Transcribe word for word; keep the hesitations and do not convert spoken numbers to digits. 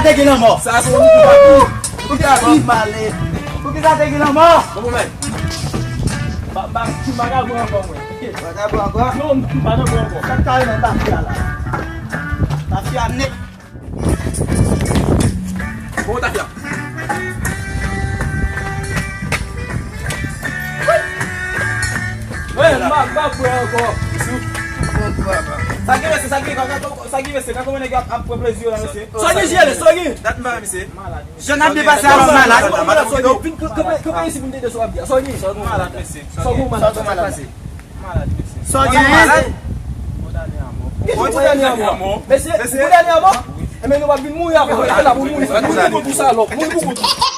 Te gen lanmò. Sa se yon nèg ki pa pi. Pou ki sa te gen lanmò? Bon, bon, men. Ba, ba, m pa ka bwè ankò, mwen. Pa ka bwè ankò? Non, m pa nan bwè ankò. Sa k kare nan tafya la? Tafya nèt. Bon, tafya. Ey, m pa, m pa bwè ankò. Sa ki mesye, sa ki, sa ki mesye, gade kòman nèg yo ap, ap pran plezi yo la, mesye. Sa gen jele, sa gen. Dat m pa mesye. Jan ap depase a malad. Vin kanpe isi pou m tande sa w ap di a. Sa gen. Sa gen malad, mesye. Sa gen malad. Sa gen. Ki tou ti dènye anmò? Mesye, tou dènye anmò? Enben nou ap vin mouri apre. Ala pou mouri. Mouri pou salòp. Mouri pou